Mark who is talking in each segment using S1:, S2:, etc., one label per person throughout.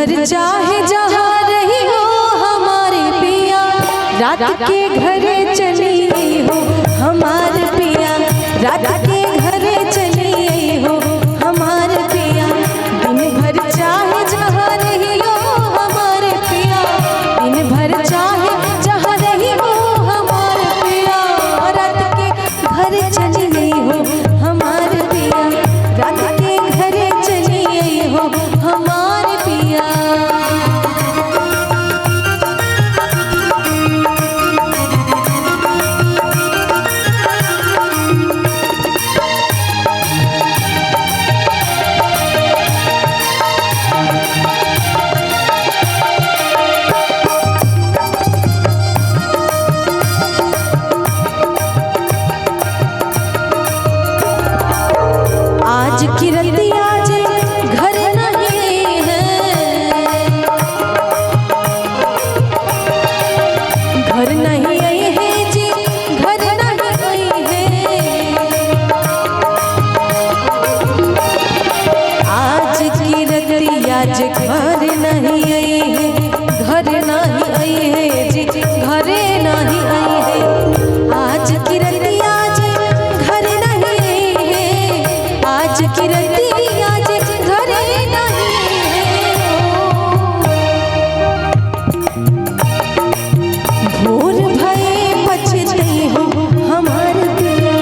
S1: भर चाहे जहाँ रही हो हमारे पिया, रात के घरे चली आई हो हमारे पिया, रात के घरे चली आई हो हमारे पिया। दिन भर चाहे जहाँ रही हो हमारे पिया, दिन भर चाहे जहाँ रही हो हमारे पिया, रात के घरे चली आई हो हमारे पिया, रात के घरे चली आई हो हमारे पिया। आज की रतिया जे घर नहीं है, घर नहीं आई है जी, घर नहीं आई है। आज की रतिया जे घर नहीं आई है, घर नहीं आई है जी, घर नहीं आई है। आज की रतिया जे घर नहीं आई है, आज की रतिया जे घर नहीं है। भोर भये पछते हो हमारे पिया,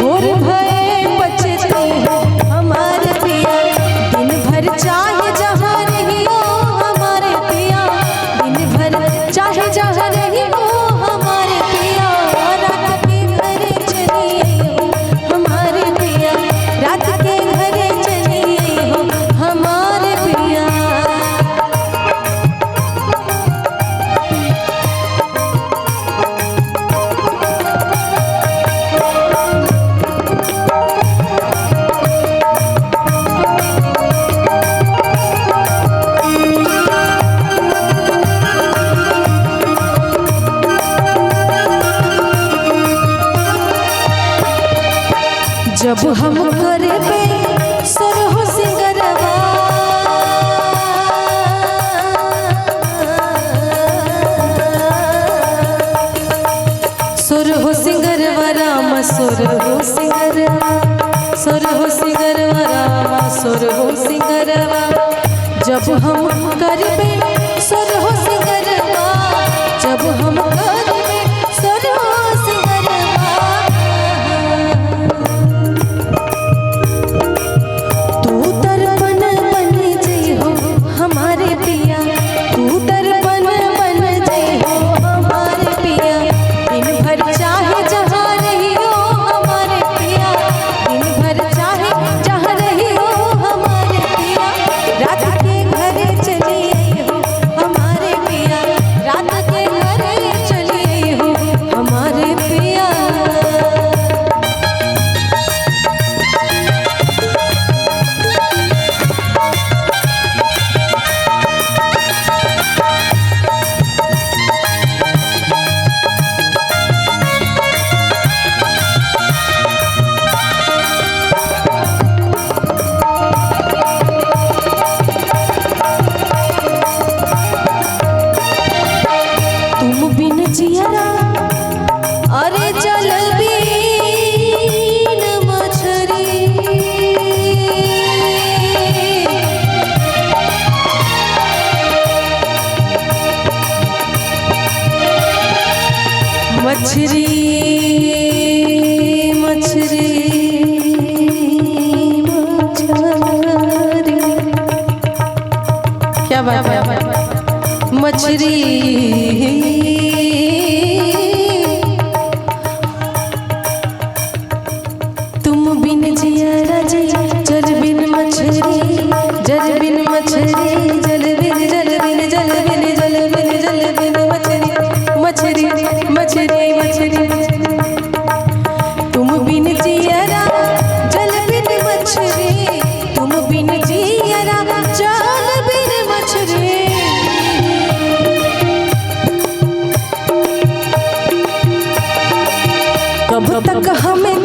S1: भोर भये पछते हो हमारे पिया। दिन भर चाहे जहाँ रही हो हमारे पिया, दिन भर चाहे जहाँ रही हो हमारे पिया, रात के घरे चली आई हो हमारे पिया, रात के घरे चली आई हो हमारे पिया। जब हम करबे सुरहु सिंगरवा, सुरहु सिंगरवा राम सुरहु सिंगरवा, सुरहु सिंगरवा राम सुरहु सिंगरवा। जब हम करबे सुरहु सिंगरवा, जब हम करबे सुरहु सिंगरवा, तू दर्पण बन जई हो हमारे पिया, तू दर्पण बन जई हो हमारे पिया। दिन भर चाहे जहाँ रही हो हमारे पिया, दिन भर चाहे जहाँ रही हो हमारे पिया, रात के घरे चली आई हो हमारे पिया, रात के घरे चली आई हो हमारे पिया। तुम बिन जियरा अरे जल बिन मछरी, मछरी मछरी मछरी, क्या बात है, मछरी तुम बिन जियरा जी जल बिन मछरी, जल बिन मछरी, जल बिन जल बिन जल बिन जल बिन जल बिन मछरी मछरी मछरी मछरी। तुम बिन जियरा जल बिन मछरी, तुम बिन जियरा जल बिन मछरी। कब तक हमें